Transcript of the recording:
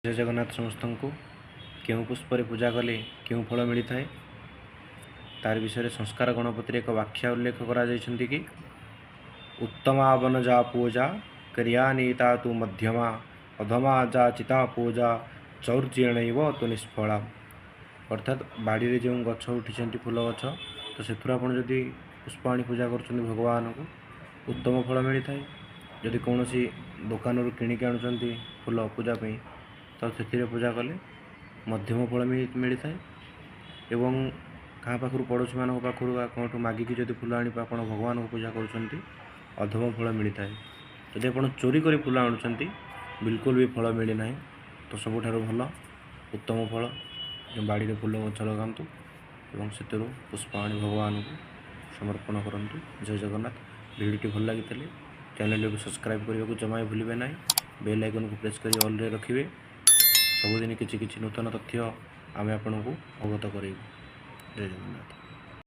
ଜୟ ଜଗନ୍ନାଥ ସମସ୍ତଙ୍କୁ। କେଉଁ ପୁଷ୍ପରେ ପୂଜା କଲେ କେଉଁ ଫଳ ମିଳିଥାଏ, ତାର ବିଷୟରେ ସଂସ୍କାର ଗଣପତିରେ ଏକ ବ୍ୟାଖ୍ୟା ଉଲ୍ଲେଖ କରାଯାଇଛନ୍ତି କି, ଉତ୍ତମା ବନଜା ପୂଜା କ୍ରିୟାନୀତା ତୁ ମଧ୍ୟମା, ଅଧମା ଯା ଚିତା ପୂଜା ଚୌର୍ଯ୍ୟଣୈବ ତୁ ନିଷ୍ଫଳା। ଅର୍ଥାତ୍ ବାଡ଼ିରେ ଯେଉଁ ଗଛ ଉଠିଛନ୍ତି ଫୁଲ ଗଛ, ତ ସେଥିରୁ ଆପଣ ଯଦି ପୁଷ୍ପ ଆଣି ପୂଜା କରୁଛନ୍ତି ଭଗବାନଙ୍କୁ, ଉତ୍ତମ ଫଳ ମିଳିଥାଏ। ଯଦି କୌଣସି ଦୋକାନରୁ କିଣିକି ଆଣୁଛନ୍ତି ଫୁଲ ପୂଜା ପାଇଁ, ତ ସେଥିରେ ପୂଜା କଲେ ମଧ୍ୟମ ଫଳ ମିଳିଥାଏ। ଏବଂ କାହା ପାଖରୁ, ପଡ଼ୋଶୀମାନଙ୍କ ପାଖରୁ ବା କେଉଁଠୁ ମାଗିକି ଯଦି ଫୁଲ ଆଣି ଆପଣ ଭଗବାନଙ୍କୁ ପୂଜା କରୁଛନ୍ତି, ଅଧମ ଫଳ ମିଳିଥାଏ। ଯଦି ଆପଣ ଚୋରି କରି ଫୁଲ ଆଣୁଛନ୍ତି, ବିଲକୁଲ ବି ଫଳ ମିଳିନାହିଁ। ତ ସବୁଠାରୁ ଭଲ ଉତ୍ତମ ଫଳ ଯେଉଁ ବାଡ଼ିରେ ଫୁଲ ଗଛ ଲଗାନ୍ତୁ ଏବଂ ସେଥିରୁ ପୁଷ୍ପ ଆଣି ଭଗବାନଙ୍କୁ ସମର୍ପଣ କରନ୍ତୁ। ଜୟ ଜଗନ୍ନାଥ। ଭିଡ଼ିଓଟି ଭଲ ଲାଗିଥିଲେ ଚ୍ୟାନେଲଟିକୁ ସବସ୍କ୍ରାଇବ୍ କରିବାକୁ ଜମା ବି ଭୁଲିବେ ନାହିଁ। ବେଲ୍ ଆଇକନ୍କୁ ପ୍ରେସ୍ କରି ଅଲ୍ରେ ରଖିବେ। ସବୁଦିନ କିଛି କିଛି ନୂତନ ତଥ୍ୟ ଆମେ ଆପଣଙ୍କୁ ଅବଗତ କରାଇବୁ। ଜୟ ଜଗନ୍ନାଥ।